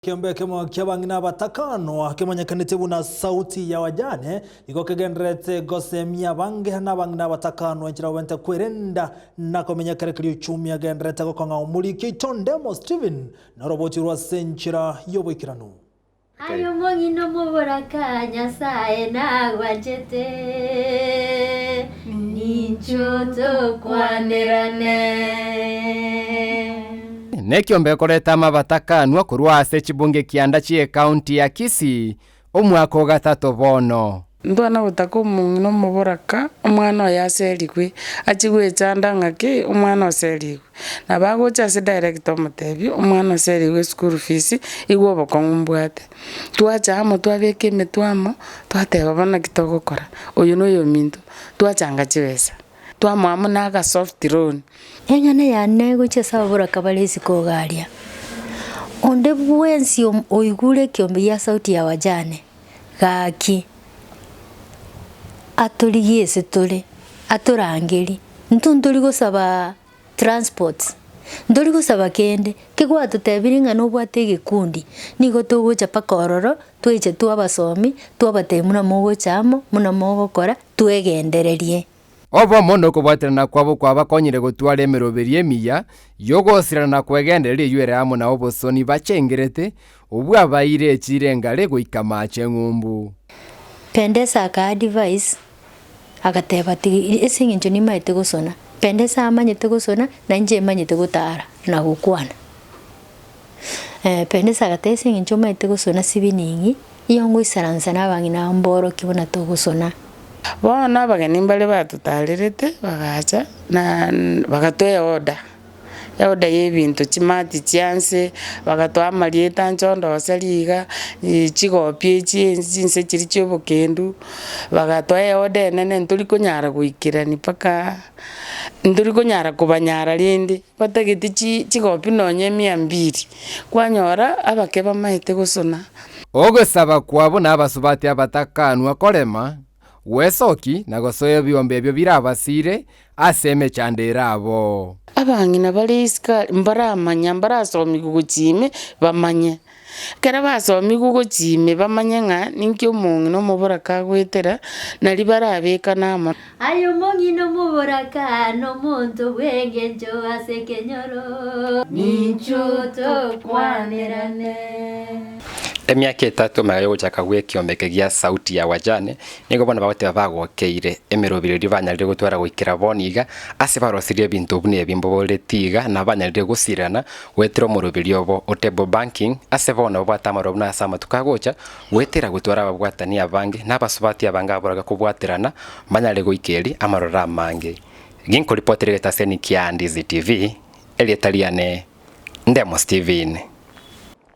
Ekeombe ekemo ki'abang'ina abatakanwa kemanyekanete buna Sauti ya Wajane nigo kegendererete gosemia abange na abang'ina abatakanwa enchera babwenerete kwerenda na komenya ekero keria uchumi agendererete gokong'a omoriki oito Ndemo Stephen noroboti orwo ase enchera y'oboikeranu. Aye omong'ina omoboraka, Nyasae nagwanchete, ninchwo tokwanerane. Nekiombe ekoreta amabatakanwa korwa ase chibunge kianda chi'ecounty ya Kisii omwaka o gatato bono. Ntwana gotaka omong'ina omoboraka, omwana oye aserigwe, achie goechanda ng'aki omwana oserigwe. Nabo agocha ase director omotebie, omwana oserigwe eschool fees, igwe obokong'u mbwate. Twacha amo twabeka emetwe amo, twateba bono naki togokora, oyo na oyominto, twachanga chibesa. Twamoa buna aga soft loan. Eng'ana yane gochia ase ababoraka bare isiko iga aria, onde bwensi oigure ekiombe gia sauti ya wajane, gaki atorigie ase tore, atorangerie, intwe ntori gosaba transports, ntori gosaba kende, kegwatotebirie ng'a nobwate egekundi, nigo togocha mpaka ororo, tweche twabasomi, twabatebia buna mogocha amo, buna mogokora, twegendererie. Obomo nokobwaterana kwabo kwabakonyire gotwara emeroberio emiya y'ogosirana na kwegendereria eyio ere amo na obosoni bachengerete, obwabaeire chirengare goika maache ng'umbu. Pendesa aka advise, agateba ati ase eng'encho nimaete gosona, Pendesa amanyete gosona, na inche emanyete gotara na gokwana. Pendesa agateba ase eng'encho omanyete gosona sibining'i, Iyo ngoisaransa nabang'ina abo mborokie buna togosona. Bono abageni mbare batotaarerete, bagacha, na bagatoa eorder, eorder y'ebinto chimati chia nse, bagatoa amarieta nche ondoserie iga, chigopi echi chinse chiria chia obokendu, bagatoa eorder enene ntori konyara goikerani mpaka ntori konyara kobanyara rende, batagete chi chigopi nonye mia mbili, kwanyora abake bamaete gosona. Ogosaba kwabo nabasubati abatakanwa korema, gwesoki, na gosoa ebiombe ebio birabasiire ase emechando ere abo. Abang'ina bare isiko aria mbaramanya, mbarasomigwe gochia ime bamanye. Ekero basomigwe gochia ime bamanye ng'a ninki omong'ina omoboraka agoetera, naria barabekane amo. Aye omong'ina omoboraka nomonto bw'engencho ase ekenyoro. Ninchwo tokwanerane. Emiaka etato magega y'ogochaka gw'ekiombe eke gia Sauti ya Wajane, nigo bono bagoteba bagokeire emeroberi eria banyarire gotwara goikera bono iga, ase barosirie ebinto buna ebi mboboretie iga na banyarire gosirana goetera omoroberi obo o Table Banking, ase bono babwate amaroro buna ase amatuko agocha, Goetera gotwara ababwatani abange na abasubati abange aboroge kobwaterana, mbanyare goika eri amaroro amange. Ginkoripotera egetaseni kia Ndizi TV, erieta riane Ndemo Steven.